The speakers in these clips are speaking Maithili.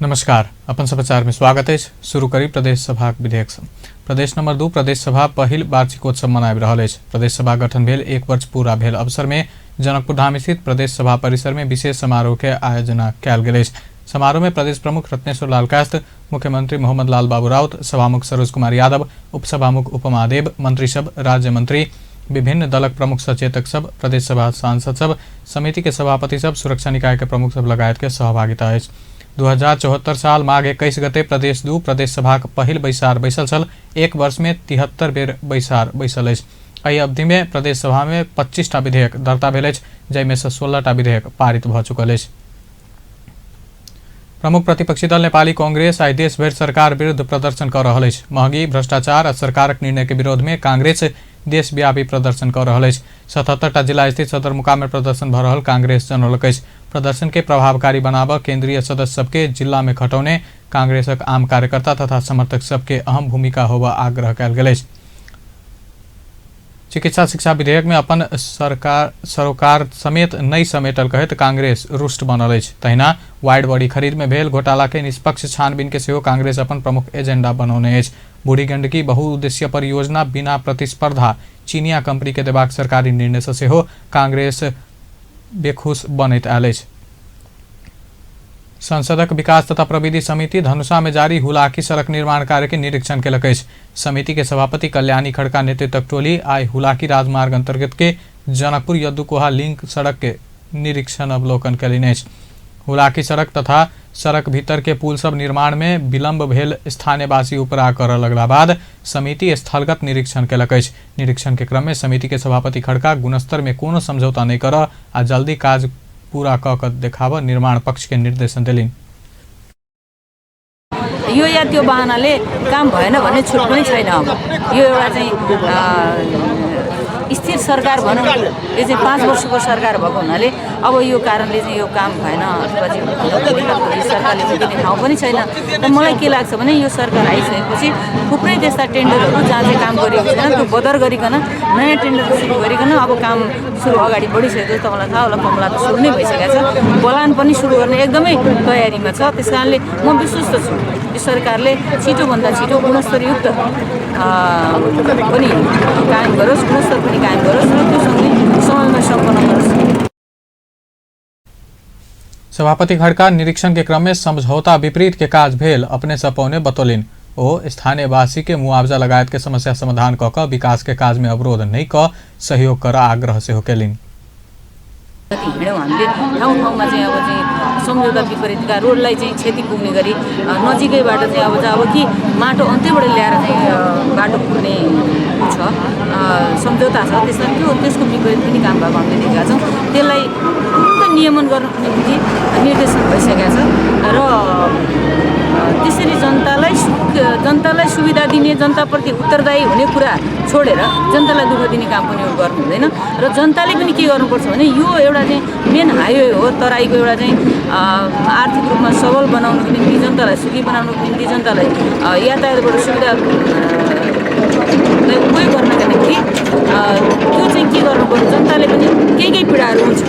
नमस्कार, अपन समाचार में स्वागत अछि। शुरू करी प्रदेश सभाक विधेयक सँ। प्रदेश नंबर 2 प्रदेश सभा पहिल वार्षिकोत्सव मनाबि रहल अछि। प्रदेश सभा गठन भेल 1 वर्ष पूरा भेल अवसर में जनकपुर धाम स्थित प्रदेश सभा परिसर में विशेष समारोह के आयोजना कयल गेल अछि। समारोह में प्रदेश प्रमुख रत्नेश्वर लाल कायस्थ, मुख्यमंत्री मोहम्मद लाल बाबू राउत, सभामुख सरोज कुमार यादव, उपसभामुख उपमा देव, मंत्री सब, राज्य मंत्री, विभिन्न दलक प्रमुख सचेतक सब, प्रदेश सभा सांसद सब, समिति के सभापति सब, सुरक्षा निकाय के प्रमुख सब लगायत के सहभागिता अछि। 2074 साल माघ 21 गते प्रदेश 2 प्रदेश सभाक पहिल बैसार बैसल छल। 1 वर्ष में 73 बेर बैसार बैसल अछि। एहि अवधि में प्रदेश सभा में 25 टा विधेयक दर्ता भेल अछि, जाहिमे सँ 16 टा विधेयक पारित भऽ चुकल अछि। प्रमुख प्रतिपक्षी दल नेपाली कांग्रेस आइ देशभरि सरकार विरुद्ध प्रदर्शन कऽ रहल अछि। महगी, भ्रष्टाचार आ सरकारक निर्णय के विरोध में कांग्रेस देशव्यापी प्रदर्शन कऽ रहल अछि। 77 टा जिला स्थित सदरमुकाम में प्रदर्शन भऽ रहल कांग्रेस जनौलक अछि। प्रदर्शन के प्रभावकारी बनाबऽ केंद्रीय सदस्य सबके जिला में खटौने कांग्रेसक आम कार्यकर्ता तथा समर्थक सबके अहम भूमिका होबऽ आग्रह कयल गेल अछि। चिकित्सा शिक्षा विधेयक में अपन सरकार सरोकार समेत नहि समेटल कहैत कांग्रेस रुष्ट बनल अछि। तहिना वाइड बॉडी खरीद में भेल घोटाला के निष्पक्ष छानबीन के सेहो कांग्रेस अपन प्रमुख एजेंडा बनौने अछि। बूढ़ी गंडकी बहुउद्देशीय परियोजना बिना प्रतिस्पर्धा चीनिया कंपनी के देबाक सरकारी निर्णय सँ सेहो कांग्रेस बेखुश बनैत आयल अछि। संसदक विकास तथा प्रविधि समिति धनुषा में जारी हुलाकी सड़क निर्माण कार्य के निरीक्षण केलक अछि। समिति के सभापति कल्याणी खड़का नेतृत्वक टोली आइ हुलाकी राजमार्ग अंतर्गत के जनकपुर यदुकोहा लिंक सड़क के निरीक्षण अवलोकन केलनि अछि। हुलाकी सड़क तथा सड़क भीतर के पुल सब निर्माण में विलंब भेल स्थानीयवासी उपरा करऽ लगला बाद समिति स्थलगत निरीक्षण केलक अछि। निरीक्षण के क्रम में समिति के सभापति खड़का गुणस्तर में कोनो समझौता नहि करऽ आ जल्दी काज पूरा कऽ कऽ देखाबऽ निर्माण पक्ष के निर्देशन देलनि। यो या त्यो बहानाले काम भएन भन्ने छुट पनि छैन। अब यो एउटा चाहिँ स्थिर सरकार भनौँ, यो चाहिँ 5 वर्षको सरकार भएको हुनाले अब यो कारणले चाहिँ यो काम भएन अथवा चाहिँ भन्ने खालको यो सरकारले उम्किने ठाउँ पनि छैन। र मलाई के लाग्छ भने यो सरकार आइसकेपछि थुप्रै त्यस्ता टेन्डरहरू जहाँ चाहिँ काम गरिएको छैन त्यो बदर गरिकन नयाँ टेन्डर सुरु गरिकन अब काम सुरु अगाडि बढिसकेको छ। तपाईँलाई थाहा होला कमला त सुरु नै भइसकेको छ, बलान पनि सुरु गर्ने एकदमै तयारीमा छ। त्यस कारणले म विश्वस्त छु यो सरकारले छिटोभन्दा छिटो गुणस्तरयुक्त पनि कायम गरोस्, गुणस्तर पनि कायम गरोस् र त्यो सँगै समयमा सम्पन्न गरोस्। सभापति खड़का निरीक्षण के क्रम में समझौता विपरीत के काज भेल अपने से पौने बतौलनि। ओ स्थानीयवासी के मुआवजा लगायत के समस्या समाधान कऽ कऽ विकास के काज में अवरोध नहि कऽ सहयोग कर आग्रह सेहो केलनि। जति हिँड्यौँ हामीले ठाउँ ठाउँमा चाहिँ अब चाहिँ सम्झौता विपरीतका रोडलाई चाहिँ क्षति पुग्ने गरी नजिकैबाट चाहिँ अब चाहिँ अब कि माटो अन्त्यबाट ल्याएर चाहिँ बाटो पुग्ने छ सम्झौता छ, त्यसमा त्यो त्यसको विपरीत पनि काम भएको हामीले देखेका छौँ। त्यसलाई तुरन्त नियमन गर्नको निम्ति निर्देशन भइसकेको छ र त्यसरी जनतालाई सुविधा दिने, जनताप्रति उत्तरदायी हुने कुरा छोडेर जनतालाई दुःख दिने काम पनि गर्नु हुँदैन। र जनताले पनि के गर्नुपर्छ भने यो एउटा चाहिँ मेन हाइवे हो, तराईको एउटा चाहिँ आर्थिक रूपमा सबल बनाउनुको निम्ति, जनतालाई सुखी बनाउनुको निम्ति, जनतालाई यातायातबाट सुविधा उपयोग गर्नका निम्ति त्यो चाहिँ के गर्नुपर्छ, जनताले पनि केही केही पीडाहरू हुन्छ।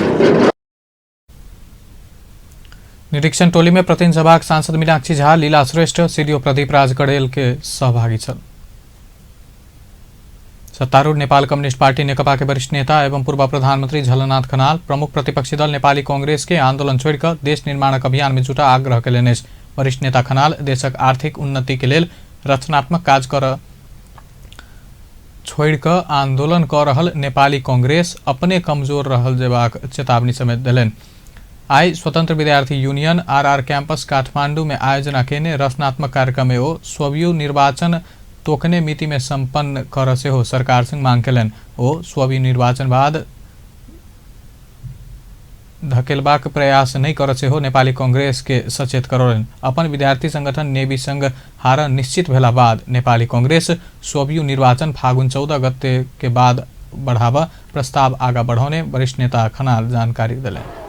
निरीक्षण टोली में प्रतिनिधि सभाक सांसद मीनाक्षी झा, लीला श्रेष्ठ, सीडीओ प्रदीप राज कड़ेल के सहभागी छल। सत्तारूढ़ नेपाल कम्युनिस्ट पार्टी नेकपा के वरिष्ठ नेता एवं पूर्व प्रधानमंत्री झलनाथ खनाल प्रमुख प्रतिपक्षी दल नेपाली कांग्रेस के आंदोलन छोड़िकऽ देश निर्माणक अभियान में जुटा आग्रह केलनि अछि। वरिष्ठ नेता खनाल देशक आर्थिक उन्नति के लेल रचनात्मक काज कर छोड़िकऽ आंदोलन कऽ रहल नेपाली कांग्रेस अपने कमजोर रहल जेबाक चेतावनी समेत देलनि। आइ स्वतंत्र विद्यार्थी यूनियन आरआर कैंपस काठमांडू में आयोजना केने रचनात्मक कार्यक्रम में ओ स्ववियु निर्वाचन तोकने मिति में संपन्न कर सेहो सरकार संग मांग केलनि। ओ स्ववियु निर्वाचन बाद धकेलबाक प्रयास नहि कर सेहो नेपाली कांग्रेस के सचेत करौलनि। अपन विद्यार्थी संगठन नेवी संग हार निश्चित भेला बाद नेपाली कांग्रेस स्ववियु निर्वाचन फागुन 14 गते के बाद बढ़ावा प्रस्ताव आगा बढ़ौने वरिष्ठ नेता खनाल जानकारी देलनि।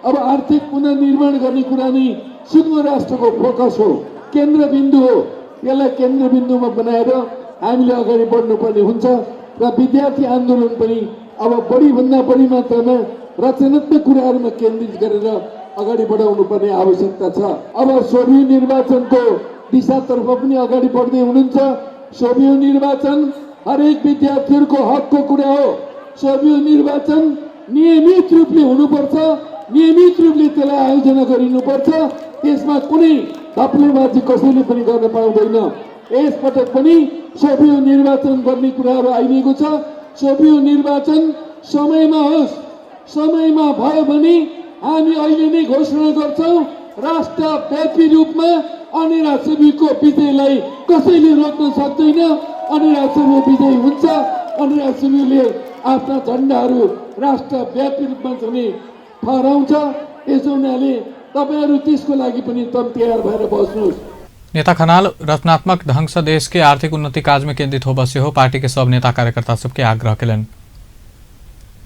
अब आर्थिक पुनर्निर्माण गर्ने कुरा नै सिङ्गो राष्ट्रको फोकस हो, केन्द्रबिन्दु हो। यसलाई केन्द्रबिन्दुमा बनाएर हामीले अगाडि बढ्नुपर्ने हुन्छ र विद्यार्थी आन्दोलन पनि अब बढीभन्दा बढी मात्रामा रचनात्मक कुराहरूमा केन्द्रित गरेर अगाडि बढाउनु पर्ने आवश्यकता छ। अब स्ववियु निर्वाचनको दिशातर्फ पनि अगाडि बढ्दै हुनुहुन्छ। स्ववियु निर्वाचन हरेक विद्यार्थीहरूको हकको कुरा हो। स्ववियु निर्वाचन नियमित रूपले हुनुपर्छ, नियमित रूपले त्यसलाई आयोजना गरिनुपर्छ। त्यसमा कुनै धप्लेबाजी कसैले पनि गर्न पाउँदैन। यसपटक पनि स्ववियु निर्वाचन गर्ने कुराहरू आइरहेको छ। स्ववियु निर्वाचन समयमा होस्। समयमा भयो भने हामी अहिले नै घोषणा गर्छौँ, राष्ट्रव्यापी रूपमा अनेरा सुबीको विजयलाई कसैले रोक्न सक्दैन। अनेरा सुबी विजयी हुन्छ। अनेरा सुबीले आफ्ना झन्डाहरू राष्ट्रव्यापी रूपमा चाहिँ फहराउँछ। त्यसो हुनाले तपाईँहरू त्यसको लागि पनि तयार भएर बस्नुहोस्। नेता खनाल रचनात्मक ढंग से देश के आर्थिक उन्नति काज में केंद्रित होबऽ सेहो पार्टी के सब नेता कार्यकर्ता सबके आग्रह केलनि।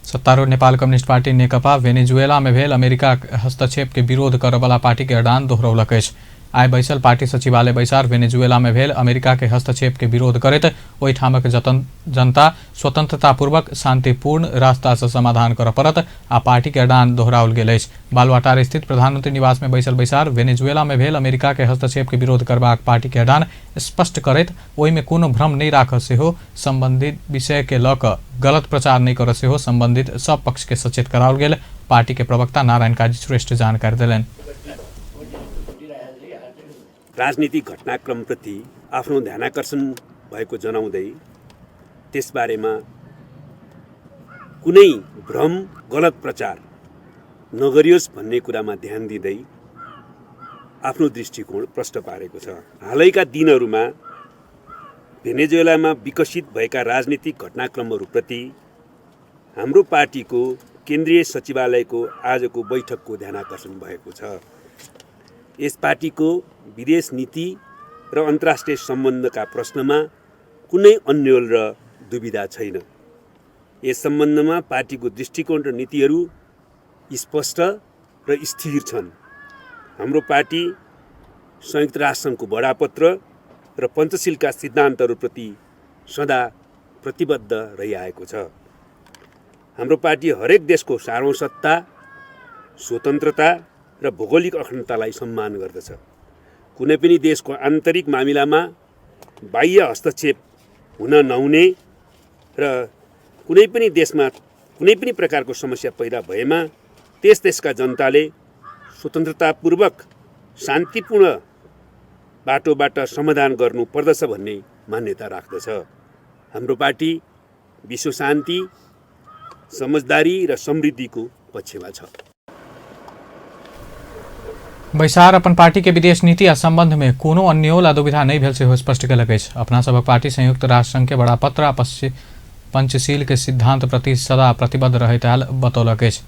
सत्तारूढ़ Nepal communist party Nekapa Venezuela में भेल अमेरिका हस्तक्षेप के विरोध करऽवला पार्टी के अडान दोहरौलक अछि। आइ बैसल पार्टी सचिवालय बैसार वेनेजुएला में भेल अमेरिका के हस्तक्षेप के विरोध करैत ओहिठामक जनता स्वतंत्रतापूर्वक शांतिपूर्ण रास्ता से समाधान करऽ पड़त आ पार्टी के अडान दोहराओल गेल अछि। बालुवाटार स्थित प्रधानमंत्री निवास में बैसल बैसार वेनेजुएला में भेल अमेरिका के हस्तक्षेप के विरोध करबाक पार्टी के अडान स्पष्ट करैत ओहिमे कोनो भ्रम नहि राखऽ सेहो संबंधित विषय के लऽ कऽ गलत प्रचार नहि करऽ सेहो संबंधित सब पक्ष के सचेत कराओल गेल पार्टी के प्रवक्ता नारायण काजी श्रेष्ठ जानकारी देलनि। राजनीतिक घटनाक्रमप्रति आफ्नो ध्यानाकर्षण भएको जनाउँदै त्यसबारेमा कुनै भ्रम गलत प्रचार नगरियोस् भन्ने कुरामा ध्यान दिँदै आफ्नो दृष्टिकोण प्रष्ट पारेको छ। हालैका दिनहरूमा भेनेजुएलामा विकसित भएका राजनीतिक घटनाक्रमहरूप्रति हाम्रो पार्टीको केन्द्रीय सचिवालयको आजको बैठकको ध्यानाकर्षण भएको छ। यस पार्टीको विदेश नीति र अन्तर्राष्ट्रिय सम्बन्धका प्रश्नमा कुनै अन्योल र दुविधा छैन। यस सम्बन्धमा पार्टीको दृष्टिकोण र नीतिहरू स्पष्ट र स्थिर छन्। हाम्रो पार्टी संयुक्त राष्ट्रसङ्घको बडापत्र र पञ्चशीलका सिद्धान्तहरूप्रति सदा प्रतिबद्ध रहिआएको छ। हाम्रो पार्टी हरेक देशको सार्वभौमसत्ता, स्वतन्त्रता र भौगोलिक अखण्डतालाई सम्मान गर्दछ। कुनै पनि देशको आन्तरिक मामिलामा बाह्य हस्तक्षेप हुन नहुने र कुनै पनि देशमा कुनै पनि प्रकारको समस्या पैदा भएमा त्यस देशका जनताले स्वतन्त्रतापूर्वक शान्तिपूर्ण बाटोबाट समाधान गर्नु पर्दछ भन्ने मान्यता राख्दछ। हाम्रो पार्टी विश्व शान्ति, समझदारी र समृद्धिको पक्षमा छ। बैसार अपन पार्टी के विदेश नीति आ संबंध में कोनो अन्योल आ दुविधा नहि भेल सेहो स्पष्ट केलक अछि। अपना सभक पार्टी संयुक्त राष्ट्र संघ के बड़ापत्र आ पंचशील के सिद्धांत प्रति सदा प्रतिबद्ध रहैत आयल बतौलक अछि।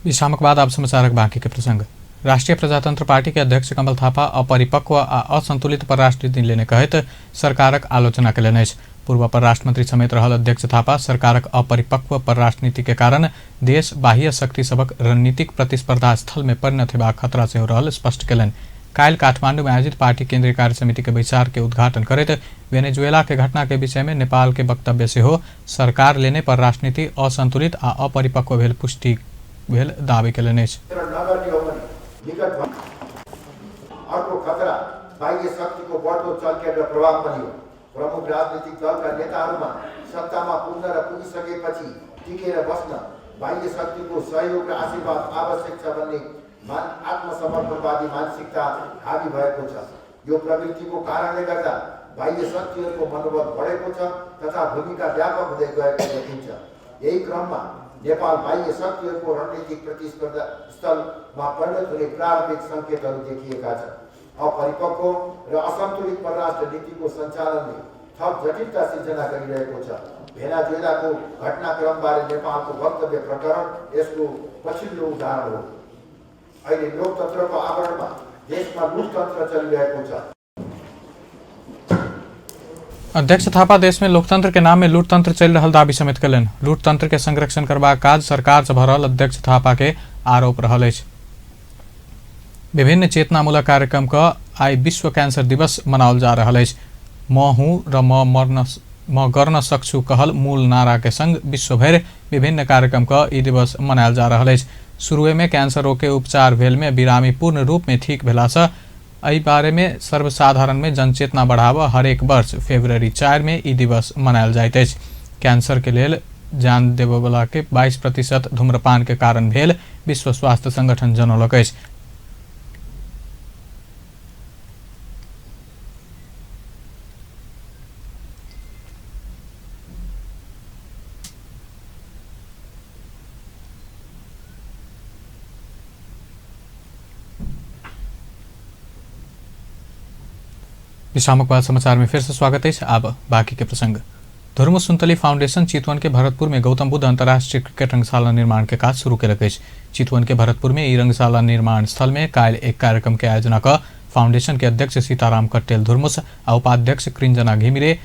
विश्रामक बाद आब समाचारक बाँकी के प्रसंग। राष्ट्रिय प्रजातंत्र पार्टी के अध्यक्ष कमल थापा अपरिपक्व आ असंतुलित परराष्ट्र नीति लेने कहैत सरकारक आलोचना केलनि अछि। पूर्व परराष्ट्र मंत्री समेत रहल अध्यक्ष थापा सरकारक अपरिपक्व परराष्ट्र नीति के कारण देश बाह्य शक्ति सभक रणनीतिक प्रतिस्पर्धा स्थल में परिणत हेबाक खतरा सेहो रहल स्पष्ट केलनि। काल्हि काठमांडू में आयोजित पार्टी केंद्रीय कार्य समिति के बैसार के उद्घाटन करैत वेनेजुएला के घटना के विषय में नेपाल के वक्तव्य सेहो सरकार लेने परराष्ट्र नीति असंतुलित आ अपरिपक्व भेल पुष्टि भेल दावी केलनि अछि। अर्को खतरा बाह्य शक्तिको बढ्दो चलखेल र प्रभाव पनि हो। प्रमुख राजनीतिक दलका नेताहरूमा सत्तामा पुग्न र पुगिसकेपछि टिकेर बस्न बाह्य शक्तिको सहयोग र आशीर्वाद आवश्यक छ भन्ने आत्मसमर्पणवादी मानसिकता हाबी भएको छ। यो प्रवृत्तिको कारणले गर्दा बाह्य शक्तिहरूको मनोबल बढेको छ तथा भूमिका व्यापक हुँदै गएको देखिन्छ। यही क्रममा नेपाल बाह्य शक्तिहरूको रणनीतिक प्रतिस्पर्धा स्थलमा परिणत हुने प्रारम्भिक सङ्केतहरू देखिएका छन्। अपरिपक्व र असन्तुलित परराष्ट्र नीतिको सञ्चालनले थप जटिलता सिर्जना गरिरहेको छ। भेनेजुएलाको घटनाक्रमबारे नेपालको वक्तव्य प्रकरण यसको पछिल्लो उदाहरण हो। अहिले लोकतन्त्रको आवरणमा देशमा लुटतन्त्र चलिरहेको छ। अध्यक्ष थापा देश में लोकतंत्र के नाम में लूटतंत्र चलि रहल दावी समेत कयलनि। लूटतंत्र के संरक्षण करबाक काज सरकार से भऽ रहल अध्यक्ष थापा के आरोप रहल अछि। विभिन्न चेतनामूलक कार्यक्रम क आइ विश्व कैंसर दिवस मनाओल जा रहल अछि। म हूँ र म मर्न म गर्न सक्छु कहल मूल नारा के संग विश्वभरि विभिन्न कार्यक्रम क ई दिवस मनायल जा रहल अछि। शुरुए में कैंसर रोग के उपचार भेल में बिरामी पूर्ण रूप में ठीक भेला से एहि बारे में सर्वसाधारण में जनचेतना बढ़ावा हरेक वर्ष फरवरी 4 में ई दिवस मनायल जाइत अछि। कैंसर के लेल जान देबयवला के 22% धूम्रपान के कारण भेल विश्व स्वास्थ्य संगठन जनौलक अछि। विश्रामक बाद समाचार में फिर से स्वागत है। अब बाकी के प्रसंग। धर्म सुन्तली फाउंडेशन चितवन के भरतपुर में गौतम बुद्ध अंतर्राष्ट्रीय क्रिकेट रंगशाला निर्माण के काज शुरू केलक अछि। चितवन के भरतपुर में ई रंगशाला निर्माण स्थल में काल्हि एक कार्यक्रम के आयोजना क फाउंडेशन के अध्यक्ष सीताराम कट्टेल धुर्मुस आ उपाध्यक्ष कृंजना घिमिरे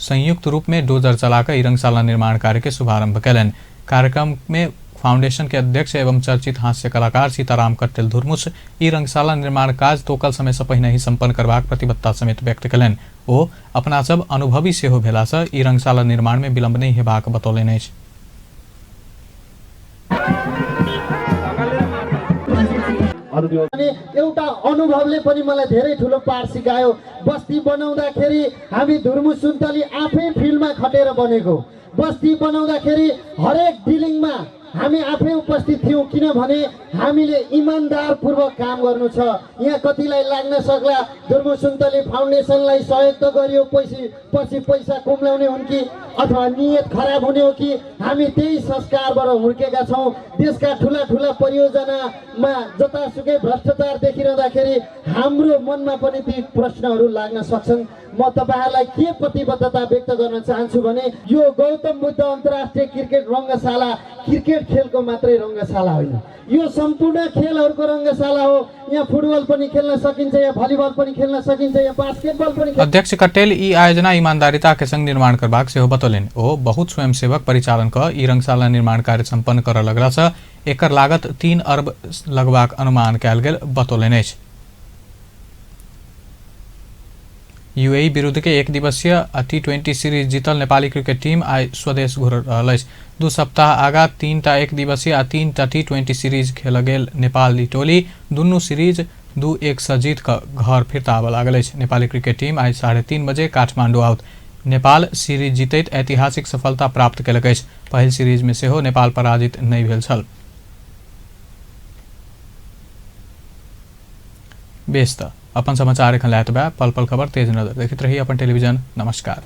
संयुक्त रूप में डोजर चलाकर ई रंगशाला निर्माण कार्य के शुभारंभ कयलनि। कार्यक्रम में फाउंडेशन के अध्यक्ष एवं चर्चित हास्य कलाकार सीताराम कट्टेल धुर्मुस ई रंगशाला निर्माण काज तोकल समय से पहिने ही संपन्न करबाक प्रतिबद्धता समेत व्यक्त कयलनि। ओ अपना सब अनुभवी सेहो भेला से ई रंगशाला निर्माण में विलंब नहि हेबाक बतौलनि अछि। अनि एउटा अनुभवले पनि मलाई धेरै ठुलो पाठ सिकायो। बस्ती बनाउँदाखेरि हामी धुर्मु सुन्तली आफै फिल्डमा खटेर बनेको। बस्ती बनाउँदाखेरि हरेक डिलिङमा हामी आफै उपस्थित थियौँ, किनभने हामीले इमान्दारपूर्वक काम गर्नु छ। यहाँ कतिलाई लाग्न सक्ला धुर्मु सुन्तली फाउन्डेसनलाई सहयोग त गरियो, पछि पैसा कुम्ल्याउने हुन् कि अथवा नियत खराब हुने हो कि। हामी त्यही संस्कारबाट हुर्केका छौँ। देशका ठुला ठुला परियोजनामा जतासुकै भ्रष्टाचार देखिरहँदाखेरि हाम्रो मनमा पनि ती प्रश्नहरू लाग्न सक्छन्। म तपाईँहरूलाई के प्रतिबद्धता व्यक्त गर्न चाहन्छु भने यो गौतम बुद्ध अन्तर्राष्ट्रिय क्रिकेट रङ्गशाला क्रिकेट खेलको मात्रै रङ्गशाला होइन, यो सम्पूर्ण खेलहरूको रङ्गशाला हो। यहाँ फुटबल पनि खेल्न सकिन्छ, यहाँ भलिबल पनि खेल्न सकिन्छ, यहाँ बास्केटबल पनि। अध्यक्ष कटेल ई आयोजना ईमानदारिता के संग निर्माण करबाक सेहो बतौलनि। ओ बहुत स्वयंसेवक परिचालन क ई रंगशाला निर्माण कार्य संपन्न करऽ लगला से एकर लागत 3 अरब लगबाक अनुमान कयल गेल बतौलनि अछि। यूएई विरुद्ध के एक दिवसीय T20 series जीतल नेपाली क्रिकेट टीम आइ स्वदेश घुरल रहल अछि। 2 सप्ताह आगा 3टा एक दिवसीय आ 3टा T20 series खेल गेल नेपाली टोली दुनू सीरीज 2-1 से जीत कऽ घर फिर्ता आबऽ लागल अछि। नेपाली क्रिकेट टीम आइ 3:30 बजे काठमाडौँ आओत। नेपाल सीरीज जीतैत ऐतिहासिक सफलता प्राप्त केलक अछि। पहिल सीरीज में सेहो नेपाल पराजित नहि भेल छल। बेस त अपन समाचार एखन लए पल पल खबर तेज नजर देखैत रही अपन टेलीविजन। नमस्कार।